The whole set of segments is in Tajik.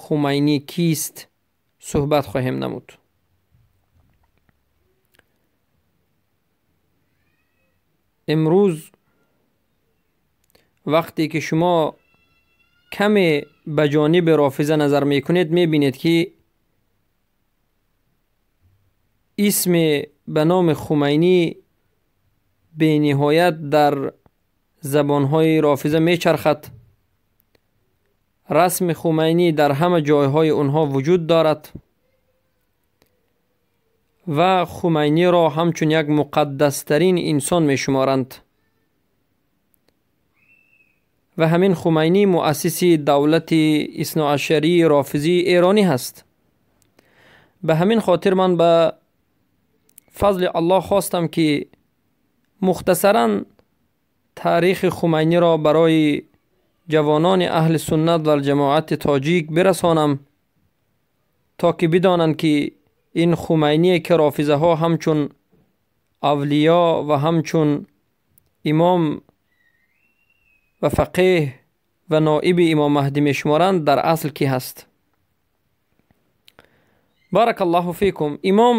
Хумайнӣ кист суҳбат хоҳем намуд. Имрӯз вақте ки шумо каме ба ҷониби рофиза назар мекунед, мебинед ки исме ба номи Хумайнӣ бениҳоят дар забонҳои рофиза мечархад. Расми Хумайнӣ дар ҳама ҷойҳои онҳо вуҷуд дорад ва Хумайниро ҳамчун як муқаддастарин инсон мешуморанд. Ва ҳамин Хумайнӣ муассиси давлати исноашарии рофизии эронӣ ҳаст. Ба ҳамин хотир ман ба фазли Аллоҳ хостам ки мухтасаран таърихи Хумайниро барои ҷавонони аҳли суннат ва ҷамоати тоҷик бирасонам, то ки бидонанд ки ин Хумайние ки рофизаҳо ҳамчун авлиё ва ҳамчун имом ва фақеҳ ва ноиби имом Маҳдӣ мешуморанд, дар асл кӣ ҳаст. Барак Аллоҳу фикум. Имом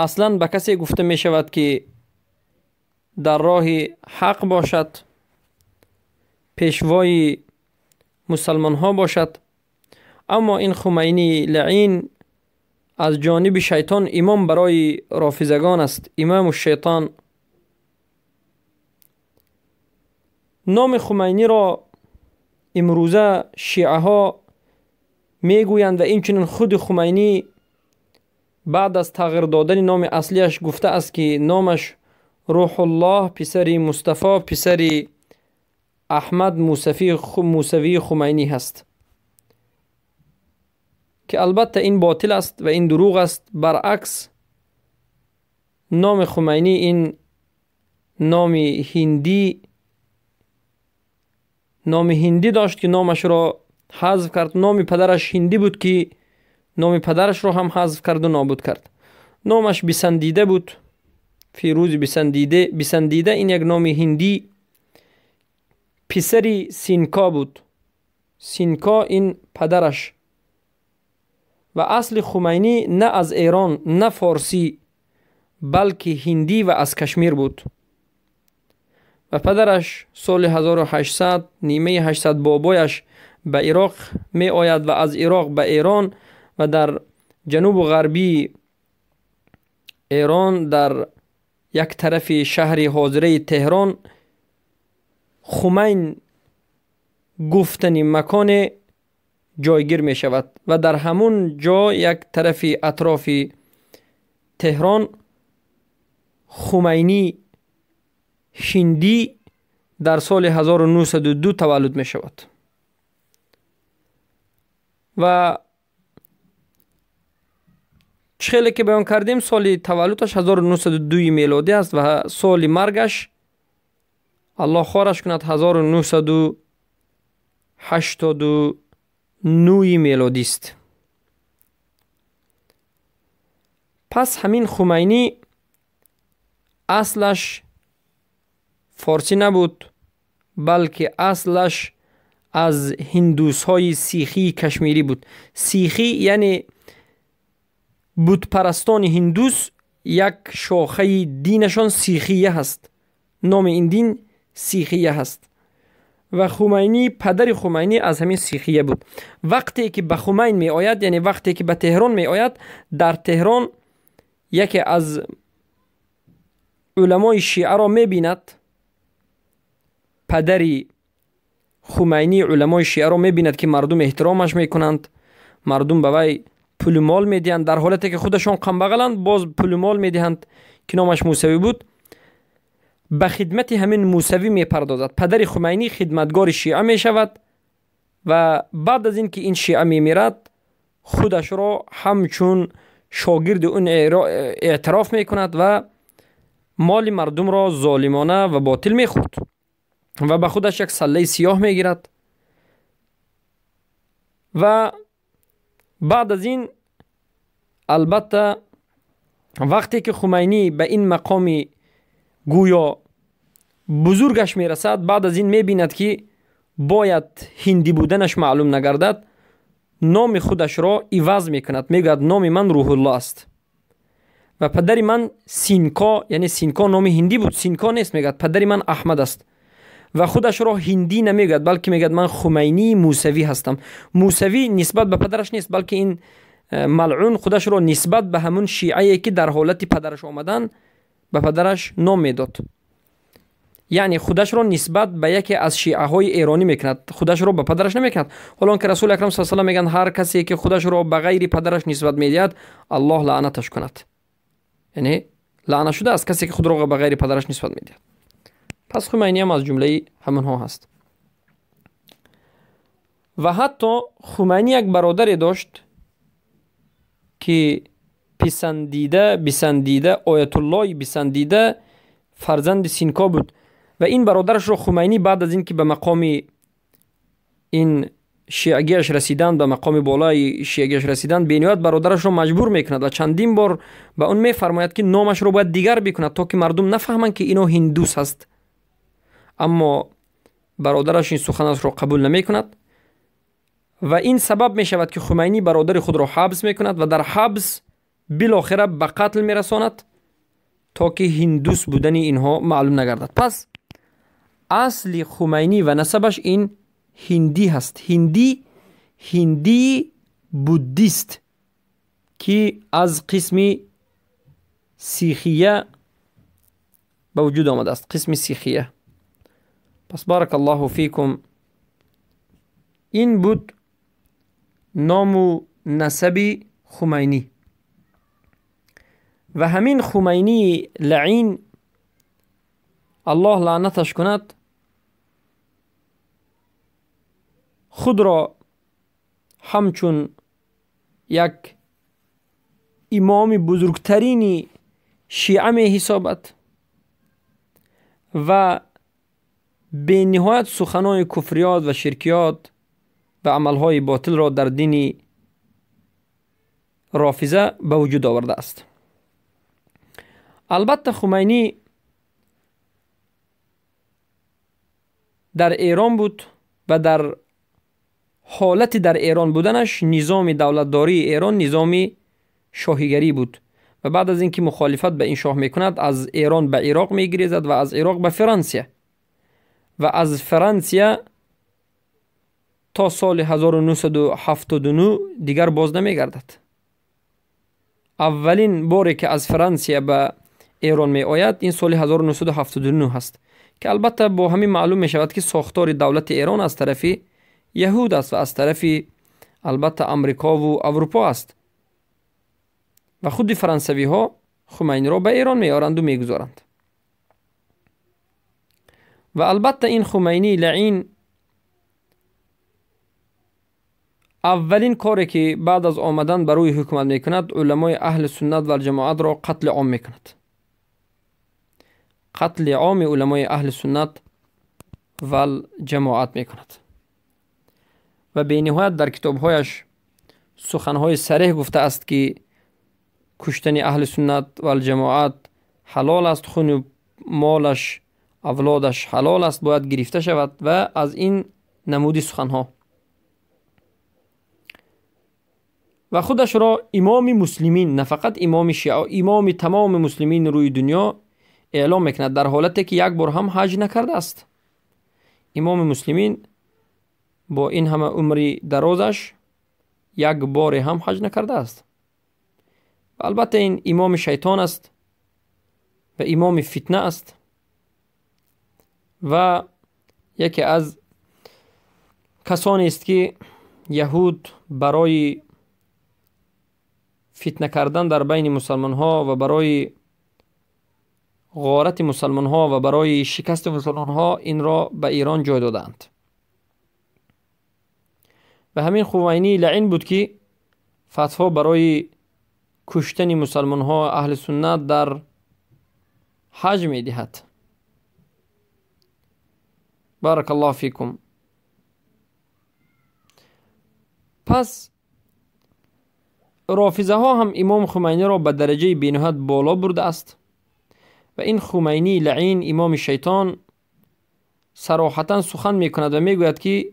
аслан ба касе гуфта мешавад ки дар роҳи ҳақ бошад, пешвои мусалмонҳо бошад. Аммо ин Хумайнии лаъин аз ҷониби шайтон имом барои рофизагон аст, имому шайтон. Номи Хумайниро имрӯза шиаҳо мегӯянд ва инчунин худи Хумайнӣ баъд аз тағйир додани номи аслиаш гуфтааст ки номаш Рӯҳуллоҳ писари Мустафо писари Аҳмад Мусавии Хумайнӣ ҳаст, ки албатта ин ботил аст ва ин дурӯғ аст. Баръакс, номи Хумайнӣ ин номи ҳиндӣ, номи ҳиндӣ дошт ки номашро ҳазф кард. Номи падараш ҳиндӣ буд ки номи падарашро ҳам ҳазф карду нобуд кард. Номаш Бисандида буд, Фирӯзи Бисандида ин як номи ҳиндӣ, писари Синко буд. Синко ин падараш. Ва асли Хумайнӣ на аз Эрон, на форсӣ, балки ҳиндӣ ва аз Кашмир буд. Ва падараш соли 1800, нимаи 800 бобояш ба Ироқ меояд ва аз Ироқ ба Эрон ва дар ҷанубу ғарбии Эрон дар як тарафи шаҳри ҳозираи Теҳрон Хумайн гуфтани маконе ҷойгир мешавад ва дар ҳамун ҷо як тарафи атрофи Теҳрон Хумайнӣ ҳиндӣ дар соли 1902 таваллуд мешавад. Ва чӣ хеле ки баён кардем, соли таваллудаш 1902 мелодӣ аст ва соли маргаш Аллоҳ хораш кунад 1989 мелодист. Пас ҳамин Хумайнӣ аслаш форсӣ набуд, балки аслаш аз ҳиндусҳои сихии кашмирӣ буд. Сихӣ яъне бутпарастони ҳиндус, як шохаи динашон сихия ҳаст. Номи ин дин сихия ҳаст. Ва Хумайнӣ, падари Хумайнӣ аз ҳамин сихия буд. Вақте ки ба Хумайн меояд, яъне вақте ки ба Теҳрон меояд, дар Теҳрон яке аз уламои шиаро мебинад. Падари Хумайнӣ уламои шиаро мебинад ки мардум эҳтиромаш мекунанд, мардум ба вай пулу мол медиҳанд, дар ҳолате ки худашон камбағаланд, боз пулу мол медиҳанд, ки номаш Мусавӣ буд. Ба хидмати ҳамин Мусавӣ мепардозад. Падари Хумайнӣ хидматгори шиа мешавад ва баъд аз ин ки ин шиа мемирад, худашро ҳамчун шогирди он эътироф мекунад ва моли мардумро золимона ва ботил мехӯрд ва ба худаш як саллаи сиёҳ мегирад. Ва баъд аз ин албатта вақте ки Хумайнӣ ба ин мақоми гӯё бузургаш мерасад, баъд аз ин мебинад ки бояд ҳиндӣ буданаш маълум нагардад, номи худашро иваз мекунад, мегӯяд номи ман Рӯҳулло аст ва падари ман Синко, яъне Синко номи ҳиндӣ буд, Синко нест, мегӯяд падари ман Аҳмад аст ва худашро ҳиндӣ намегӯяд, балки мегӯяд ман Хумайнии Мусавӣ ҳастам. Мусавӣ нисбат ба падараш нест, балки ин малъун худашро нисбат ба ҳамун шиае ки дар ҳолати падараш омадан ба падараш ном медод, яъне худашро нисбат ба яке аз шиаҳои эронӣ мекунад, худашро ба падараш намекунад. Ҳоло он ки Расули Акрам саллаллоҳу алайҳи васаллам мегӯянд ҳар касе ки худашро ба ғайри падараш нисбат медиҳад, Аллоҳ лаънаташ кунад, яъне лаъна шудааст касе ки худро ба ғайри падараш нисбат медиҳад. Пас Хумайнӣ ҳам аз ҷумлаи ҳамонҳо ҳаст. Ва ҳатто Хумайнӣ як бародаре дошт ки писандида бисандида оятуллои бисандида фарзанди Синко буд ва ин бародарашро Хумайнӣ баъд аз ин ки ба мақоми ин шиагиаш расидан, ба мақоми болои шиагиаш расидан, бениҳоят бародарашро маҷбур мекунад ва чандин бор ба он мефармояд ки номашро бояд дигар бикунад, то ки мардум нафаҳманд ки ино ҳиндус ҳаст. Аммо бародараш ин суханашро қабул намекунад ва ин сабаб мешавад ки Хумайнӣ бародари худро ҳабс мекунад ва дар ҳабс билохира ба қатл мерасонад, то ки ҳиндус будани инҳо маълум нагардад. Пас асли Хумайнӣ ва насабаш ин ҳиндӣ ҳаст, ҳиндии буддист ки аз қисми сихия ба вуҷуд омадааст, қисми сихия. Пас баракаллоҳу фикум, ин буд ному насаби Хумайнӣ. Ва ҳамин Хумайнии лаъин, Аллоҳ лаънаташ кунад, худро ҳамчун як имоми бузургтарини шиа меҳисобад ва бениҳоят суханони куфриёт ва ширкиёт ва амалҳои ботилро дар дини рофиза ба вуҷуд овардааст. Албатта Хумайнӣ дар Эрон буд ва дар ҳолати дар Эрон буданаш низоми давлатдории Эрон низоми шоҳигарӣ буд ва баъд аз ин ки мухолифат ба ин шоҳ мекунад, аз Эрон ба Ироқ мегирезад ва аз Ироқ ба Франсия ва аз Франсия то соли 1979 дигар боз намегардад. Аввалин боре ки аз Франсия ба Эрон меояд ин соли 1979 ҳаст, ки албатта бо ҳамин маълум мешавад ки сохтори давлати Эрон аз тарафи яҳуд аст ва аз тарафи албатта Амрикову Аврупо аст ва худи франсавиҳо Хумайниро ба Эрон меоранду мегузоранд. Ва албатта ин Хумайнии лаъин аввалин коре ки баъд аз омадан ба рӯи ҳукумат мекунад, уламои аҳли суннат ва ҷамоатро қатли ом мекунад. Қатли оми уламои аҳли суннат вал ҷамоат мекунад ва бениҳоят дар китобҳояш суханҳои сареҳ гуфтааст ки куштани аҳли суннат вал ҷамоат ҳалол аст, хуну молаш авлодаш ҳалол аст, бояд гирифта шавад ва аз ин намуди суханҳо. Ва худашро имоми муслимин, на фақат имоми шиа, имоми тамоми муслимин рӯи дунё эълом мекунад, дар ҳолате ки як бор ҳам ҳаҷ накардааст. Имоми муслимин бо ин ҳама умри дарозаш як боре ҳам ҳаҷ накардааст. Ва албатта ин имоми шайтон аст ва имоми фитна аст ва яке аз касонест ки яҳуд барои фитна кардан дар байни мусалмонҳо ва барои ғорати мусалмонҳо ва барои шикасти мусалмонҳо инро ба Эрон ҷой додаанд. Ва ҳамин Хумайнии лаъин буд ки фатво барои куштани мусалмонҳо аҳли суннат дар ҳаҷ медиҳад. Баракаллоҳу фикум. Пас рофизаҳо ҳам имом Хумайниро ба дараҷаи бениҳоят боло бурдааст ва ин Хумайнии лаъин, имоми шайтон, صراحتا سخن میکند و میگوید که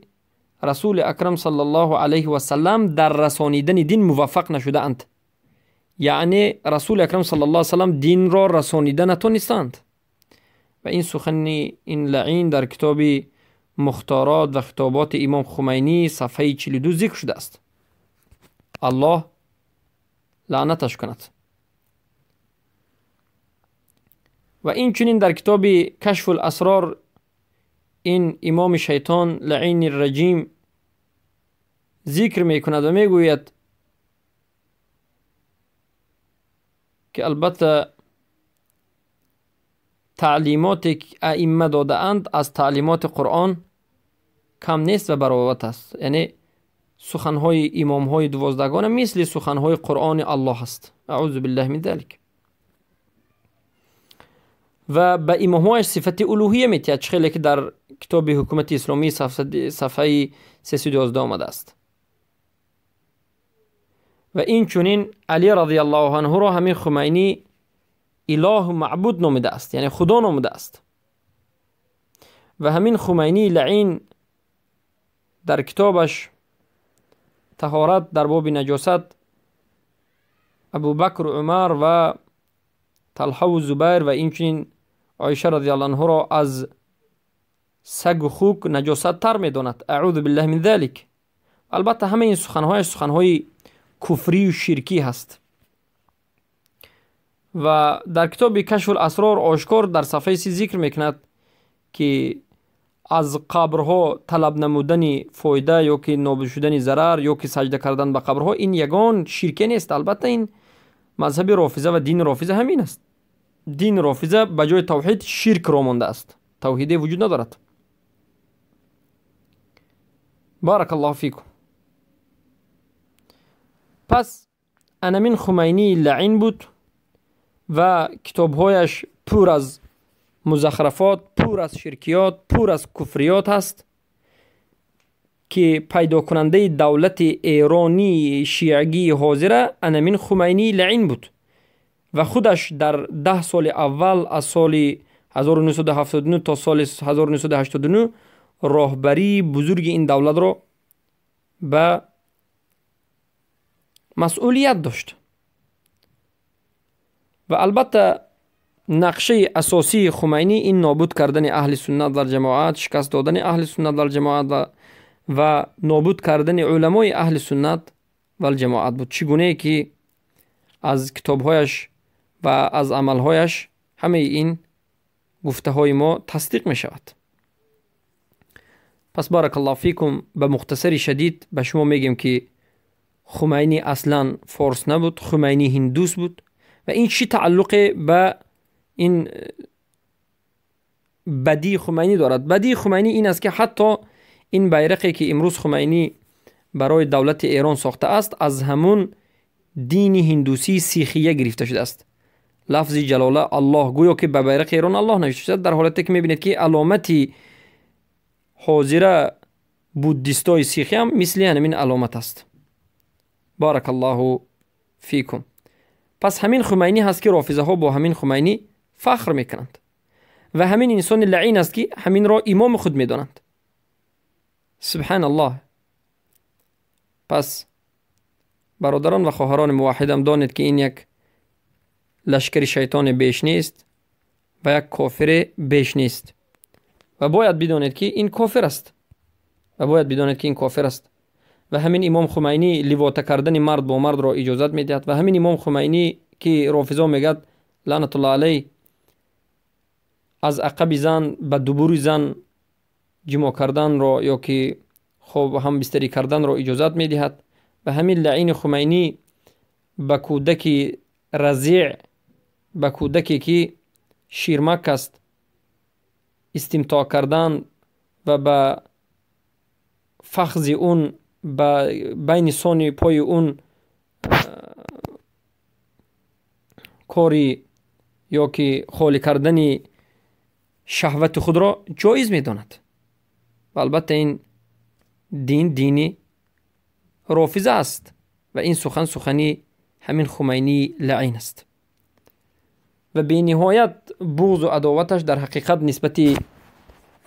رسول اکرم صلی الله علیه و سلم در رسانیدن دین موفق نشده اند. یعنی رسول اکرم صلی الله علیه و سلم دین را رسانیده نتونستند. و این سخن این لعین در کتاب مختارات و خطابات امام خمینی صفحه 42 ذکر شده است. الله لعنتش کند. و این چنین در کتاب کشف الاسرار این امام شیطان لعین الرجیم ذکر میکند و میگوید که البته تعلیمات که ائمه داده اند از تعلیمات قرآن کم نیست و برابر است. یعنی سخنهای امامهای دوازدهگانه مثل سخنهای قرآن الله است. اعوذ بالله من ذلک. و به امامهایش صفت الوهیه میتید، خیلی که در کتاب حکومت اسلامی صفحه 311 آمده است. و این چنین علی رضی الله عنه را همین خمینی اله و معبود نامیده است، یعنی خدا نامیده است. و همین خمینی لعین در کتابش طهارت در باب نجاست ابوبکر و عمر و طلحه و زبیر و اینچنین عایشه رضی الله عنها را از سگ و خوک نجاست تر میداند. اعوذ بالله من ذلک. البته همه این سخنهایش سخنهای کفری و شرکی هست. و در کتاب کشف الاسرار آشکار در صفحه 30 ذکر میکند که از قبرها طلب نمودن فایده یا که نابود شدن ضرر یا که سجده کردن به قبرها این یگان شرکه نیست. البته این مذهب رافضه و دین رافضه همین است. دین رافضه به جای توحید شرک را مانده است، توحید وجود ندارد. بارک الله فیکم. پس انمین خمینی لعین بود و کتابهایش پر از مزخرفات، پر از شرکیات، پر از کفریات هست که پیدا کننده دولت ایرانی شیعگی حاضره انمین خمینی لعین بود و خودش در 10 سال اول از سال 1979 تا سال 1989 راهبری بزرگ این دولت را به مسئولیت داشت. و البته نقشه اساسی خمینی این نابود کردن اهل سنت و جماعت، شکست دادن اهل سنت و جماعت و نابود کردن علمای اهل سنت و جماعت بود. چگونه که از کتابهایش و از عملهایش همه این گفته های ما تصدیق می شود. پس بارک الله فیکم، به مختصر شدید به شما میگیم که خمینی اصلا فارس نبود، خمینی هندوس بود و این چی تعلق به این بدی خمینی دارد. بدی خمینی این است که حتی این بیرقی که امروز خمینی برای دولت ایران ساخته است از همون دین هندوسی سیخیه گرفته شده است. لفظ جلاله الله گویا که به بیرق ایران الله نوشته شده، در حالتی که میبینید که علامتی حاضره بودیستای سیخی هم مثل همین علامت است. بارک الله فیکم. پس همین خمینی هست که رافضه ها با همین خمینی فخر میکنند و همین انسان لعین است که همین را امام خود میدانند. سبحان الله. پس برادران و خواهران موحدم دانید که این یک لشکر شیطان بیش نیست و یک کافر بیش نیست و باید بدانید که این کافر است و باید بدانید که این کافر است. و همین امام خمینی لواطه کردن مرد با مرد را اجازت میدهد و همین امام خمینی که رافضه میگد لعنت الله علیه از عقب زن به دبور زن جماع کردن را یا که خواب هم بستری کردن را اجازت میدهد و همین لعین خمینی به کودک رضیع، به کودکی که شیرمک است استمتاع کردن و به فخذ اون، به بین سانی پای اون کاری یا که خالی کردن شهوت خود را جایز میداند. و البته این دین دینی رافضه است و این سخن سخنی همین خمینی لعین است و به نهایت بغض و عداوتش در حقیقت نسبت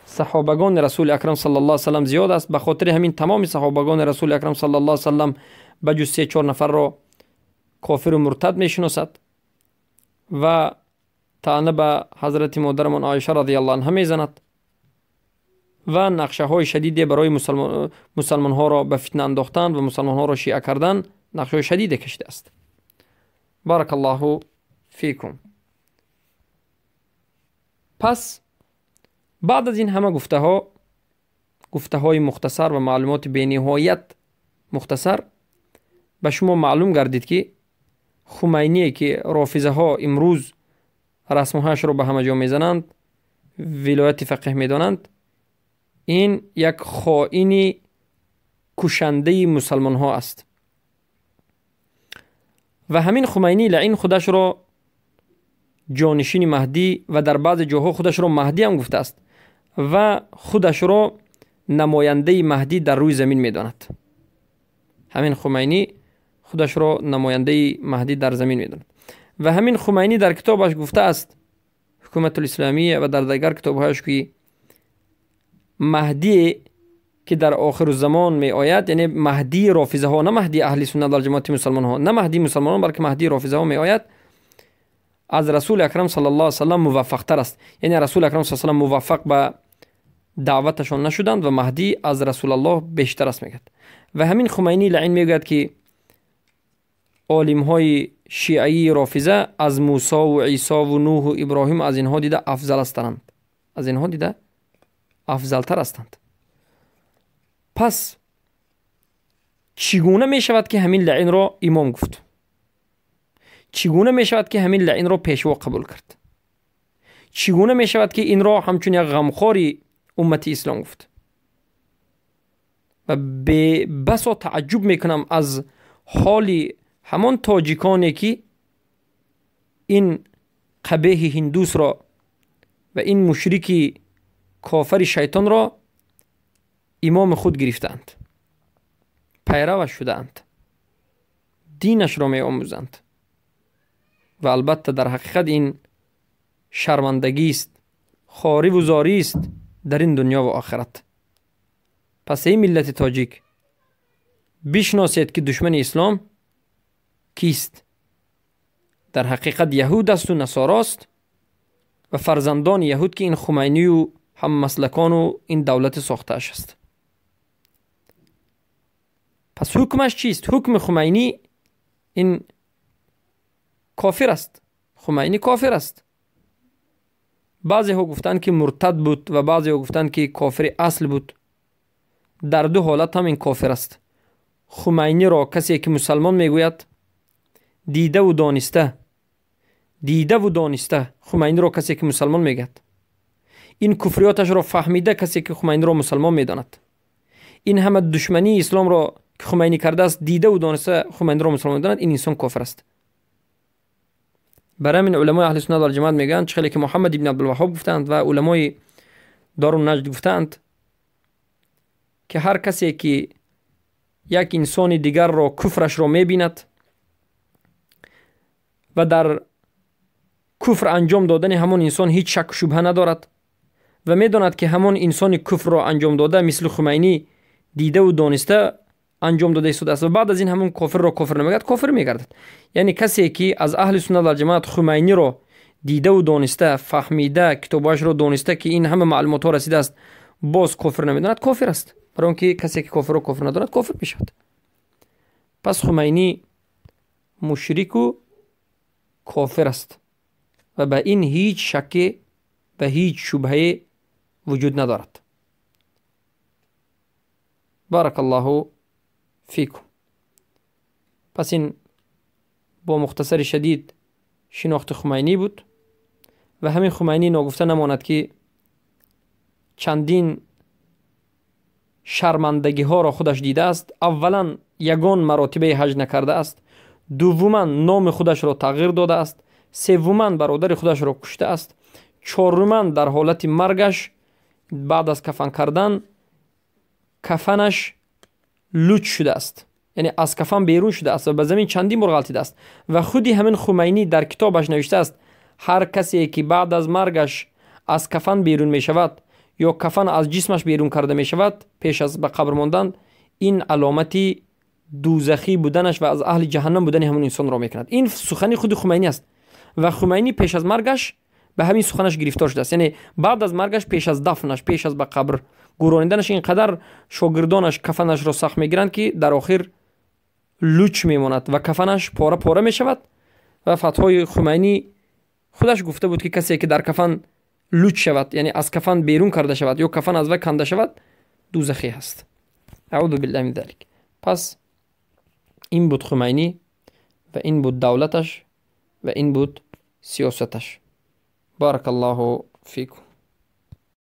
саҳобагони Расули Акрам саллаллоҳу алайҳи васаллам зиёд аст. Ба хотири ҳамин тамоми саҳобагони Расули Акрам саллаллоҳу алайҳи васаллам ба ҷуз 3-4 нафарро кофиру муртад мешиносад ва таъна ба ҳазрати модарамон Оиша радиаллоҳу анҳа мезанад ва нақшаҳои шадиде барои мусалмонҳоро ба фитна андохтан ва мусалмонҳоро шиа кардан нақшаҳои шадиде кашидааст. Баракаллоҳу фикум. Пас баъд аз ин ҳама гуфтаҳо, гуфтаҳои мухтасар ва маълумоти бениҳоят мухтасар, ба шумо маълум гардид, ки Хумайние, ки рофизаҳо имрӯз расмҳояшро ба ҳама ҷо мезананд, вилояти фақеҳ медонанд, ин як хоини кушандаи мусалмонҳо аст. Ва ҳамин Хумайни лаин худашро ҷонишини Маҳдӣ ва дар баъзе ҷоҳо худашро Маҳдӣ ҳам гуфтааст ва худашро намояндаи Маҳдӣ дар рӯи замин медонад. Ҳамин Хумайнӣ худашро намояндаи Маҳдӣ дар замин медонад. Ва ҳамин Хумайнӣ дар китобаш гуфтааст, Ҳукуматулисломия, ва дар дигар китобҳояш, ки Маҳдие, ки дар охиру замон меояд, яъне Маҳдии рофизаҳо, на Маҳдии аҳли суннат вал ҷамоати мусалмонҳо, на Маҳдии мусалмонон, балки Маҳдии рофизаҳо меояд, аз Расули Акрам саллаллоҳу алайҳи васаллам муваффақтар аст. Яъне Расули Акрам саллаллоҳу алайҳи васаллам муваффақ ба даъваташон нашуданд ва Маҳдӣ аз Расулаллоҳ бештар аст, мегӯяд. Ва ҳамин Хумайнӣ лаин мегӯяд, ки олимҳои шиаии рофиза аз Мусову Исову Нуҳу Иброҳим аз инҳо дида афзал ҳастанд, аз инҳо дида афзалтар ҳастанд. Пас чӣ гуна мешавад, ки ҳамин лаинро имом гуфт? Чӣ гуна мешавад, ки ҳамин лаинро пешво қабул кард? Чӣ гуна мешавад, ки инро ҳамчун як ғамхори уммати ислом гуфт? Ва бебасо тааҷҷуб мекунам аз ҳоли ҳамон тоҷиконе, ки ин қабеҳи ҳиндусро ва ин мушрики кофари шайтонро имоми худ гирифтаанд, пайраваш шудаанд, динашро меомӯзанд. Ва албатта, дар ҳақиқат ин шармандагист, хориву зорист дар ин дунё ва охират. Пас эй миллати тоҷик, бишносед, ки душмани ислом кист. Дар ҳақиқат яҳуд асту насорост ва фарзандони яҳуд, ки ин Хумайнию ҳаммаслакону ин давлати сохтааш аст. Пас ҳукмаш чист? Ҳукми Хумайнӣ ин кофир аст. Хумайнӣ кофир аст. Баъзеҳо гуфтанд, ки муртад буд, ва баъзеҳо гуфтанд, ки кофири асл буд. Дар ду ҳолат ҳам ин кофир аст. Хумайниро касе, ки мусалмон мегӯяд, дидаву дониста, дидаву дониста Хумайниро касе, ки мусалмон мегӯяд, ин куфриёташро фаҳмида касе, ки Хумайниро мусалмон медонад, ин ҳама душмании исломро, ки Хумайнӣ кардааст, дидаву дониста Хумайниро мусалмон медонад, ин инсон кофир аст. Барои ҳамин уламои аҳли суннат вал ҷамоат мегӯянд, чӣ хеле ки Муҳаммад ибни Абдулваҳҳоб гуфтаанд ва уламои Дору Наҷд гуфтаанд, ки ҳар касе, ки як инсони дигарро куфрашро мебинад ва дар куфр анҷом додани ҳамон инсон ҳеҷ шакку шубҳа надорад ва медонад, ки ҳамон инсони куфрро анҷом дода, мисли Хумайнӣ, дидаву дониста анҷом дода истодааст ва баъд аз ин ҳамон кофирро кофир намегӯяд, кофир мегардад. Яъне касе, ки аз аҳли суннат вал ҷамоат Хумайниро дидаву дониста, фаҳмида, китобҳояшро дониста, ки ин ҳама маълумотҳо расидааст, боз кофир намедонад, кофир аст. Барои он ки касе, ки кофирро кофир надонад, кофир мешавад. Пас Хумайнӣ мушрику кофир аст ва ба ин ҳеҷ шакке ва ҳеҷ шубҳае вуҷуд надорад. Баракаллоҳу фикум. Пас ин бо мухтасари шадид шинохти Хумайнӣ буд. Ва ҳамин Хумайнӣ ногуфта намонад, ки чандин шармандагиҳоро худаш дидааст. Аввалан, ягон маротибаи ҳаҷ накардааст, дуввуман, номи худашро тағйир додааст, севуман, бародари худашро куштааст, чоруман, дар ҳолати маргаш баъд аз кафан кардан кафанаш луч шудааст, яъне аз кафан берун шудааст ва ба замин чандин бор ғалтидааст. Ва худи ҳамин Хумайнӣ дар китобаш навиштааст: ҳар касе, ки баъд аз маргаш аз кафан берун мешавад. ё кафан аз ҷисмаш берун карда мешавад пеш аз ба қабр мондан, ин аломати дӯзахӣ буданаш ва аз аҳли ҷаҳаннам будани ҳамон инсонро мекунад. Ин сухани худи Хумайнӣ аст ва Хумайнӣ пеш аз маргаш ба ҳамин суханаш гирифтор шудааст. Яъне баъд аз маргаш, пеш аз дафнаш, пеш аз ба қабр гӯрониданаш ин қадар шогирдонаш кафанашро сахт мегиранд, ки дар охир луч мемонад ва кафанаш пора пора мешавад. Ва фатвои Хумайнӣ худаш гуфта буд, ки касе ки дар кафан луч шавад, яъне аз кафан берун карда шавад ё кафан аз вай канда шавад, дӯзахӣ ҳаст. Аъузу биллаҳи мин залик. Пас ин буд Хумайнӣ ва ин буд давлаташ ва ин буд сиёсаташ. Баракаллоҳу фикум.